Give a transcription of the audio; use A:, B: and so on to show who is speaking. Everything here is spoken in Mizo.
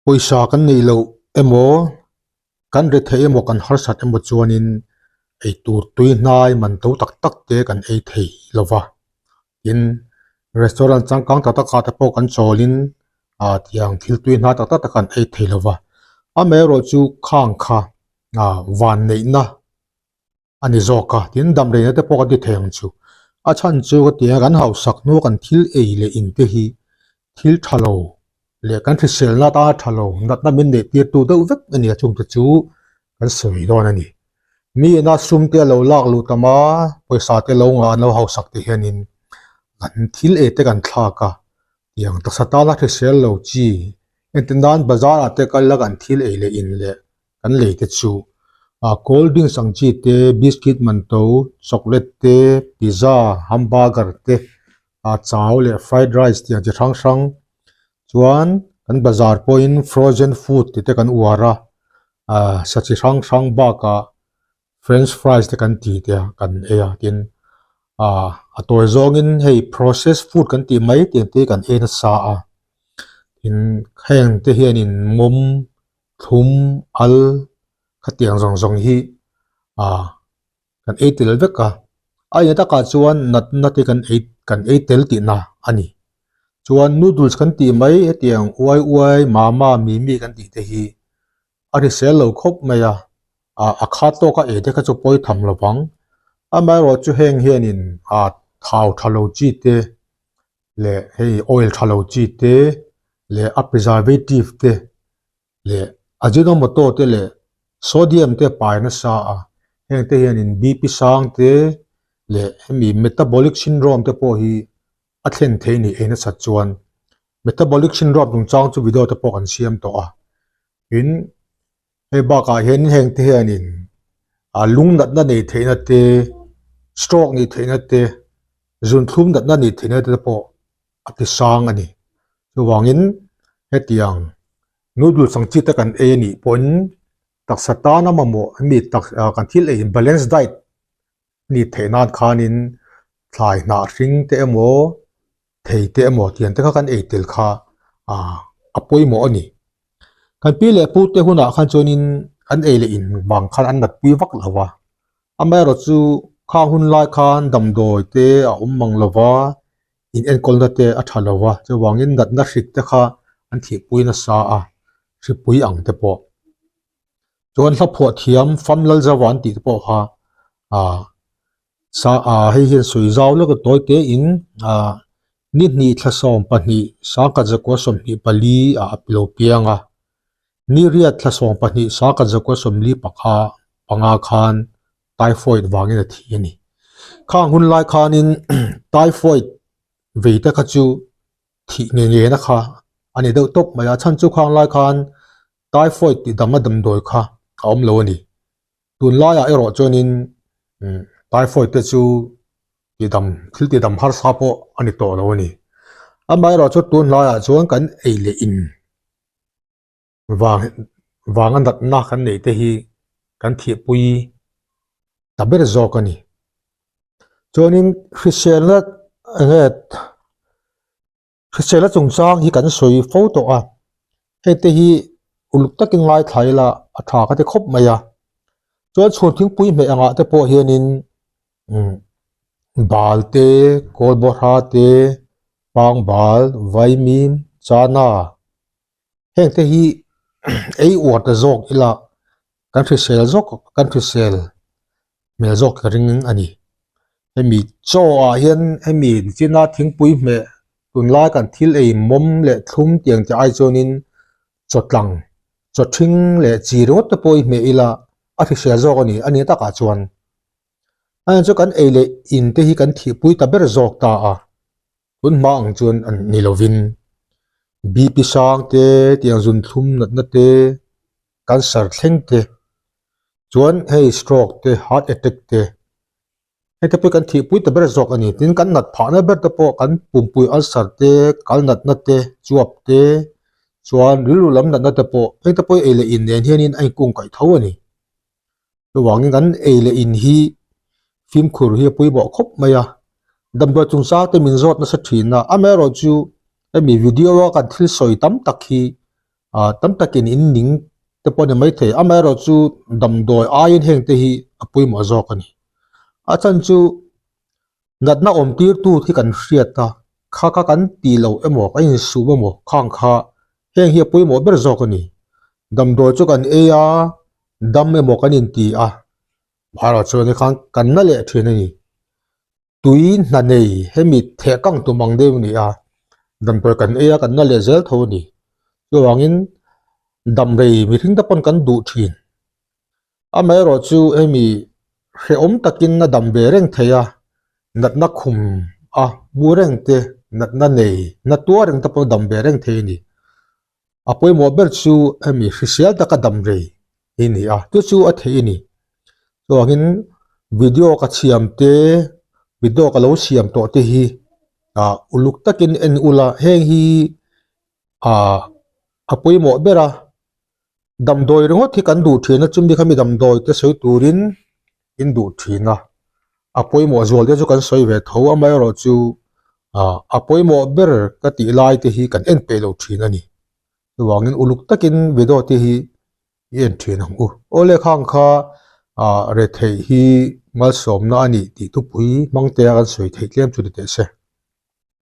A: Pawisa kan neih loh emaw, kan ri theih emaw kan harsat emaw chuanin eitur tui hnai man to tak tak te kan ei thei lo va. Tin, restaurant changkang tak tak ah te pawh kan chawlin ah tiang thil tui hnai tak tak te kan ei thei lo va. Amaherawhchu khang kha ah van neihna a ni zawk a, tin damreina te pawh kan ti thei ang chu. A chhan chu ka ti a, kan hausak hnu a kan thil ei leh in te hi thil tha lo leh kan hriselna atanga tha lo natna min neih tir tu deuh vek a ni a, chungte chu kan sawi dawn a ni. Mi ina sum te a lo lak luh tam a, pawisa te lo ngah an lo hausak te hianin kan thil ei te kan thlak a, tiang taksa tana hrisel lo chi entir nan bazar ah te kal la kan thil ei leh in leh kan lei te chu ah cold drinks ang chi te biscuit man to chocolate te pizza hamburger te ah chau leh fried rice tih ang chi hrang hrang chuan kan bazar pawhin frozen food tih te kan uar a ah sa chi hrang hrang bakah french fries te kan ti te a kan ei a tin ah a tawi zawngin hei process food kan tih mai tih ang te kan ei nasa a tin heng te hianin mawm thlum al khatiang zawng zawng hi ah kan ei tel vek a a inah takah chuan natna te kan ei kan ei tel tihna a ni chuan noodles kan tih mai hetiang uai uai mama mimi kan tih te hi a hrisel lo khawp mai a ah a khat tawk a ei te kha chu pawi tham lo vang amaherawhchu heng hianin ah thau tha lo chi te leh hei oil tha lo chi te leh a preservative te leh ajinomoto te leh sodium te pai nasa a heng te hianin BP sang te leh hemi metabolic syndrome te pawh hi a thlen thei a ni ei nasat chuan metabolic syndrome chungchang chu video te pawh kan siam tawh a tin hei bakah hian heng te hianin ah lung natna neih theihna te stroke nih theihna te zunthlum natna nih theihna te pawh a ti sang a ni chuvangin hetiang noodles ang chi te kan ei a nih pawhin taksa tana mamawh hemi tak ah kan thil ei balance diet nih theih nan khanin thlai hnah hring te emaw thei te emaw tiang te kha kan ei tel kha ah a pawimawh a ni. Kan pi leh pu te hunah khan chuanin an ei leh in vang khan an nat pui vak lo va, amaherawhchu khang hun lai khan damdawi te a awm mang lo va, in enkawlna te a tha lo va, chuvangin natna hrik te kha an thihpui nasa a, hripui ang te pawh. Chuan hla phuah thiam fam lal zauh an tih te pawh kha ah sa ah hei hian sawi zau lawk a tawi te in ah ni hnih thla 12 sangkhat zakua 24 ah a lo piang a, ni riat thla 12 sangkhat zakua 45 panga khan typhoid vangin a thi a ni. Khang hun lai khanin typhoid vei te kha chu thih nge nge na kha a ni deuh tawp mai a, chhan chu khang lai khan typhoid tih dam a damdawi kha a awm lo a ni. Tunlaiah erawh chuanin typhoid te chu tihdam thil tihdam harsa pawh a ni tawh lo a ni. Amaherawhchu tunlaiah chuan kan ei leh in vang vanga natna kan neih te hi kan thihpui ta ber zawk a ni. Chuanin hriselna enge Hrisela chungchang hi kan sawi fo tawh a, hengte hi uluk takin ngaithla ila a tha ka ti khawp mai a. Chuan chhun thingpui hmeh angah te pawh hianin umm bal te, kawl bawrha te, pangbal, vaimim, chana hengte hi ei uar ta zawk ila kan hrisel zawk kan hrisel hmel zawk ka ring a ni. Hemi chaw ah hian hemi nichina thingpui hmeh tunlai kan thil ei mawm leh thlum tiang te ai chuanin chaw tlang chaw thing leh chi ringawt te pawh hi hmeh ila a hrisel zawk a ni a ni takah chuan a eng chu kan ei leh in te hi kan thihpui ta ber zawk ta a tun hma ang chuan an ni lovin BP sang te tiang zun thlum natna te cancer thleng te chuan hei stroke te heart attack te hei te pawh kan thihpui ta ber zawk a ni tin kan nat phahna ber te pawh kan pumpui ulcer te kal natna te chuap te chuan rilru lam natna te pawh heng te pawh ei leh in nen hianin a inkung kaih tho a ni chuvangin kan ei leh in hi fimkhur hi a pawimawh khawp mai a damdawi chungchang te min zawt nasa thin a amaherawhchu hemi video a kan thil sawi tam tak hi. Ah tam takin in ning te pawh a ni maithei amaherawh chu damdawi aiin heng te hi a pawimawh zawk a ni. A chhan chu natna awm tir tu hi kan hriat a, kha kha kan tih loh emaw kan insum emaw khang kha heng hi a pawimawh ber zawk a ni. Damdawi chu kan ei a, dam emaw kan inti a, amaherawh chuan ni khan kan na leh thin a ni. Tui hna nei hemi theh kang tum ang deuh a ni a, damdawi kan ei a kan na leh zel tho a ni. Chuvangin damrei mihring te pawn kan duh thin. Amaherawh chu hemi hrehawm takin a dam ve reng thei a, natna khum a hmu reng te, natna nei, na tuar reng te pawh a dam ve reng thei a ni. A pawimawh ber chu hemi hrisel taka dam rei hi a ni a, chu chu a theih a ni. Chuangin video ka chhiam te, video ka lo siam tawh te hi ah uluk takin en ula heng hi ah a pawimawh ber a. Damdawi ringawt hi kan duh thin a, chumi kha mi damdawi te sawi turin in duh thin a, a pawimawh zual te chu kan sawi ve tho amaherawh chu ah a pawimawh ber ka tih lai te hi kan en peih lo thin a ni. Chuvangin uluk takin video te hi i en thin ang u. Awle khang kha ah retheih hi malsawmna a nih tih thupui hmang te a kan sawi theih tlem chu ni teh se.